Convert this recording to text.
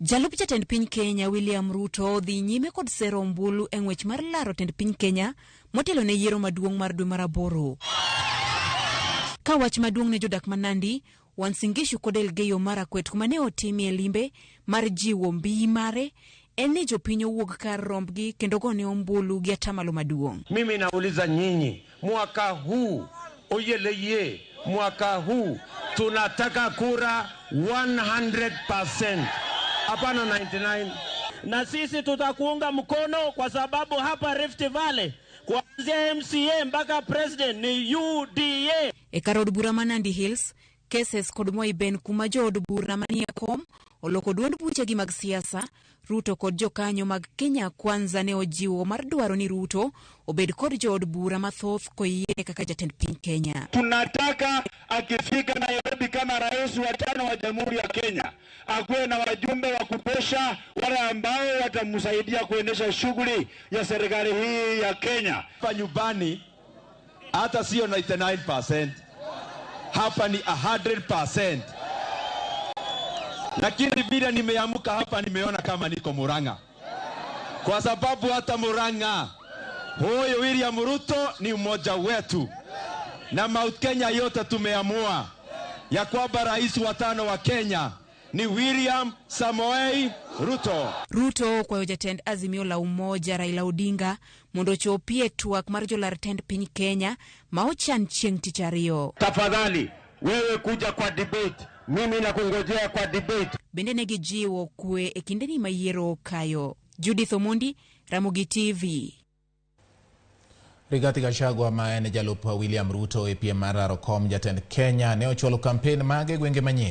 Jalup jatend piny Kenya William Ruto dhi nyime kod sero ombulu e ng'wech mar laro tend piny Kenya motelo ne yiero maduong' mar dwe mar aboro. Ka wach maduong' ne jodak ma Nandi, Uasin Gishu kod Elgeyo Marakwet kuma ne otimie limbe mar jiwo mbii mare en ni jopiny owuog kar rombgi kendo gone ombulu gi atamalo maduong'. Mimi nauliza nyinyi, mwaka huu oyeleye, mwaka huu tunataka kura 100%, hapana 99. Na sisi tutakuunga mkono kwa sababu hapa Rift Valley kuanzia MCA mpaka president ni UDA. E kar od bura ma Nandi Hills, Keses kod Moi Ben kuma jood bura manie kom oloko duond buchegi mag siasa, Ruto kod jokanyo mag Kenya Kwanza ne ojiwo mar dwaro ni Ruto obed kod jood bura mathoth koyiere kaka jatend piny Kenya. Tunataka akifika Nairobi kama rais wa tano wa Jamhuri ya Kenya akuwe na wajumbe wa kutosha, wale ambao watamsaidia kuendesha shughuli ya serikali hii ya Kenya. Hapa nyumbani hata sio 99%, hapa ni 100%. Lakini vile nimeamka hapa nimeona kama niko Murang'a, kwa sababu hata Murang'a huyu William Ruto ni mmoja wetu, na Mount Kenya yote tumeamua ya kwamba rais wa tano wa Kenya ni William Samoei Ruto. Ruto okwayo jatend Azimio la Umoja Raila Odinga mondo ochopie twak mar jolar tend piny Kenya ma ochan chieng' tich ariyo. Tafadhali wewe kuja kwa debate, mimi nakungojea kwa debate. Bende ne gijiwo kwe e kindeni ma yiero okayo. Judith Omondi, Ramogi TV. Rigathi Gachagua ma en jalup William Ruto e piem mar laro kom jatend Kenya ne ochwalo kampen mage e gwenge manyien.